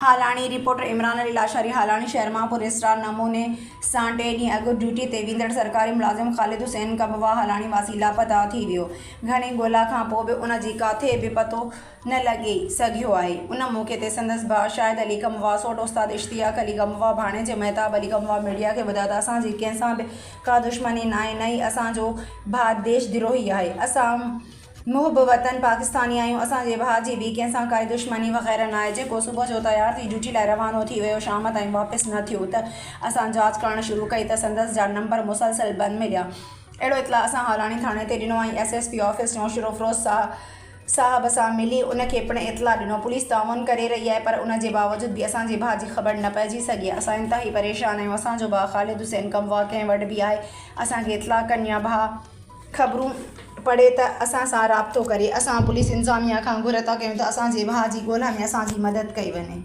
Halani, reporter, Imran Ali Lashari, Halani شهر مان پراسرار نموني سان ٽي ڏينهن اڳ ڊيوٽي تي ويندڙ سرڪاري ملازم خالد حسين ڪنڀوا هالاڻي واسي لاپتا ٿي ويو، گهڻي ڳولا کان پوء به ان جي ڪاٿي به پتو نه لڳي سگهيو آهي، ان موقعي تي سندس ڀاء شاهد علي ڪنڀوا، سوٽ استاد اشتياق علي ڪنڀوا، ڀاڻيجي مهتاب علي ڪنڀوا ميڊيا کي ٻڌايو ته اسان جي ڪنهن سان به ڪا دشمني ناهي نه ئي اسان جو ڀاء ديش دروهي آهي، اسان. محب وطن پاڪستاني آهيون اسان جي ڀاء جي به ڪنهن سان ڪائي دشمني وغيره ناهي جيڪو صبح جو تيار ٿي ڊيوٽي لاء روانو ٿي ويو شام تائين واپس نه ٿيو ته اسان جاچ ڪرڻ شروع ڪئي ته سندس جا نمبر مسلسل بند مليا اهڙو اطلاع اسان هالاڻي ٿاڻي تي ڏنو ۽ S S P office Naushahro Feroze صاحب سان ملي ان کي پڻ اطلاع ڏنو پوليس تعاون ڪري رهي آهي پر ان جي باوجود به اسان جي ڀاء جي خبر نه پئجي سگهي اسان انتهائي پريشان آهيون اسان جو ڀاء خالد حسين ڪنڀوا ڪنهن وٽ به آهي اسان کي اطلاع ڪن يا ڀاء خبرون پڙهي ته اسان سان رابطو ڪري. اسان پوليس انتظاميا کان گهر ٿا ڪيون ته اسان جي ڀاء جي ڳولا ۾ اسان جي مدد ڪئي وڃي.